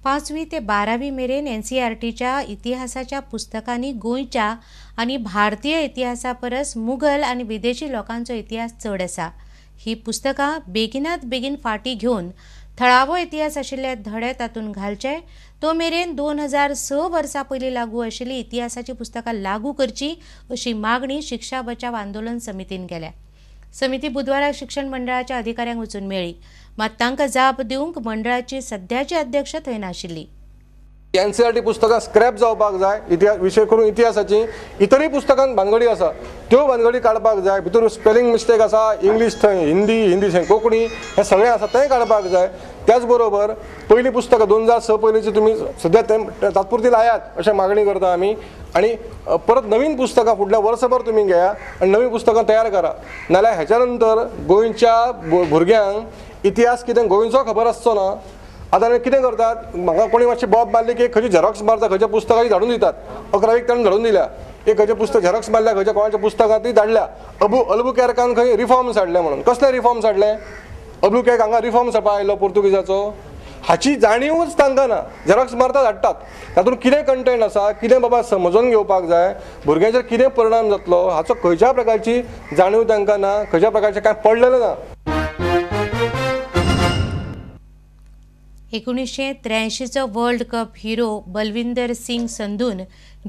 5वी ते 12वी मेरेन एनसीईआरटीच्या इतिहासाच्या पुस्तकांनी गोंयच्या आनी भारतीय इतिहासा परस मुघल आनी विदेशी लोकांचो इतिहास चड आसा. ही पुस्तकां बेगिनात बेगीन फाटी घेवन थळावो इतिहास आशिल्ले धडे तातूंत घालचे. तो मेरेन 2006 वर्सां पयलीं लागू आशिल्ली इतिहासाची पुस्तकां लागू करची अशी मागणी शिक्षा बचाव आंदोलन समितीन केल्या. समिती बुधवारा शिक्षण मंडळाच्या अधिकाऱ्यांक वचून मेळ्ळी, मात तांकां जाप दिवंक मंडळाची सध्याची अध्यक्ष थंय नाशिल्ली. एनसीईआरटी पुस्तकां स्क्रॅप जावपाक जाय, इतिहास विशय करून इतिहासाची इतरय पुस्तकां भानगडी आसा त्यो भानगडी काडपाक जाय. भितर स्पेलिंग मिस्टेक आसा, इंग्लीश थंय हिंदी, हिंदी थंय कोंकणी, हें सगळें आसा तेंय काडपाक जाय. त्याच बरोबर पयलीं पुस्तकां 2006 पयलींची तुमी सद्या तें तात्पुरती लायात अशें मागणी करता आमी. आनी परत नवीन पुस्तकां फुडल्या वर्सभर तुमी घेया आनी नवीन पुस्तकां तयार करा, नाल्यार हेच्या नंतर गोंयच्या भुरग्यांक इतिहास कितें गोंयचो खबर आसचो ना. आतां कितें करतात, म्हाका कोणी मातशी बोब मारली की खंयची झेरॉक्स मारता, खंयच्या पुस्तकाची धाडून दितात. 11वीक ताणें धाडून दिल्या, एक खंयचें पुस्तक झेरॉक्स मारल्या, खंयच्या कोणाच्या पुस्तकां ती धाडल्या. अल्बुकेर्कान खंय रिफॉर्म्स हाडले म्हणून, कसले रिफॉर्म्स हाडले? अल्बुकेर्क हांगा रिफॉर्म्स हाडपा आयलो पुर्तुगीजाचो, हाची जाणीवच तांकां ना. झेरॉक्स मारता धाडटात, तातूंत कितें कंटेंट आसा, कितें बाबा समजून घेवपाक जाय, भुरग्यांचेर कितें परिणाम जातलो हाचो खंयच्या प्रकारची जाणीव तांकां ना, खंयच्या प्रकारचें कांय पडलेलें ना. 1983चो world cup hero Balwinder Singh संधून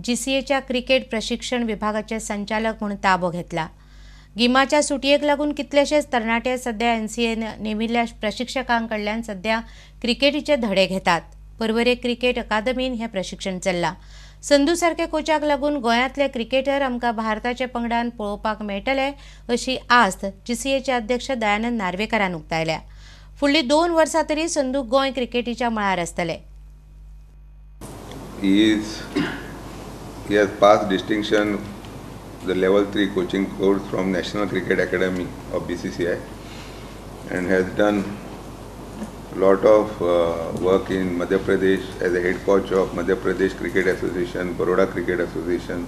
जीसीएच्या क्रिकेट प्रशिक्षण विभागाचे संचालक म्हूण ताबो घेतला. गिमाच्या सुटयेक लागून कितलेशेच तरणाटे सध्या एनसीएन नेमिल्ल्या प्रशिक्षकां कडल्यान सध्या क्रिकेटीचे धडे घेतात. पर्वरे क्रिकेट अकादमीन हें प्रशिक्षण चल्लां. संधू सारके कोचाक लागून गोंयांतले क्रिकेटर आमकां भारताच्या पंगडान पळोवपाक मेळटले अशी आस्त जीसीएचे अध्यक्ष दयानंद नार्वेकारान उक्तायल्या. फुडली 2 वर्सां तरी संधू गोंय क्रिकेटीच्या मळार आसतले. He has passed distinction the level 3 coaching course from National Cricket Academy of BCCI and has done lot of work in Madhya Pradesh as a head coach of Madhya Pradesh Cricket Association, Baroda Cricket Association,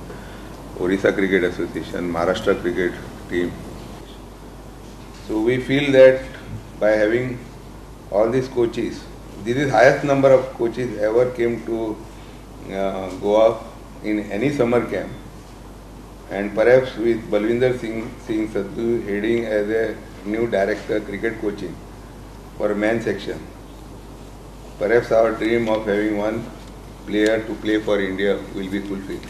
Orissa Cricket Association, Maharashtra Cricket Team. So we feel that by having all these coaches, this is highest number of coaches ever came to Goa in any summer camp, and perhaps with Balwinder Singh Sandhu heading as a new director cricket coaching for men section, perhaps our dream of having one player to play for India will be fulfilled.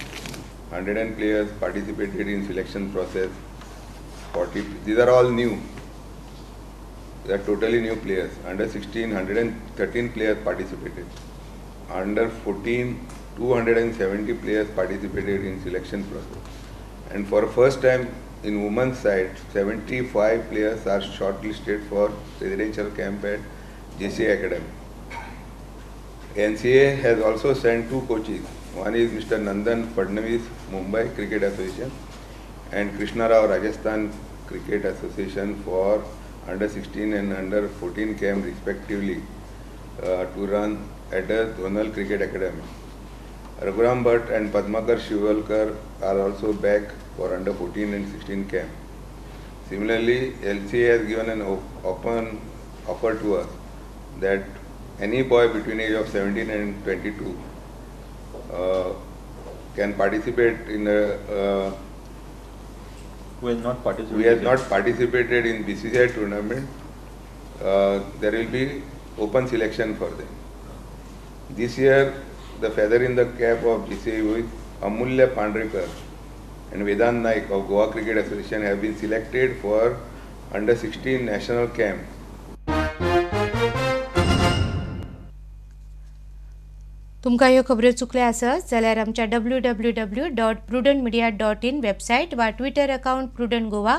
100 players participated in selection process. 40, these are all new. They are totally new players. Under 16, 113 players participated. Under 14, 270 players participated in selection process. And for first time in women's side, 75 players are shortlisted for residential camp at JCA Academy. NCA has also sent 2 coaches. One is Mr. Nandan Fadnavis, Mumbai Cricket Association, and Krishna Rao, Rajasthan Cricket Association for under 16 and under 14 camp respectively to run at the Zonal Cricket Academy. Raghuram Bhatt and Padmakar Shivalkar are also back for under 14 and 16 camp. Similarly, LCA has given an open offer to us that any boy between age of 17 and 22 can participate in a who has not participated. We have not participated in BCCI tournament. There will be open selection for them. This year, the feather in the cap of GCA with Amulya Pandrekar and Vedant Naik of Goa Cricket Association have been selected for under 16 national camp. तुमकां ह्यो खबऱ्यो चुकल्या आसत जाल्यार आमच्या www.prudentmedia.in website वा Twitter account prudent Goa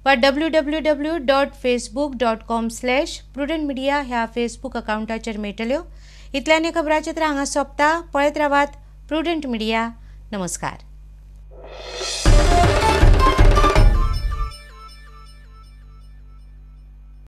वा www.facebook.com/prudentmedia ह्या Facebook अकाउंटाचेर मेळटल्यो. इतल्यान खबराचित्र हांगा सोंपता. पळयत रावात प्रुडंट मिडिया. नमस्कार.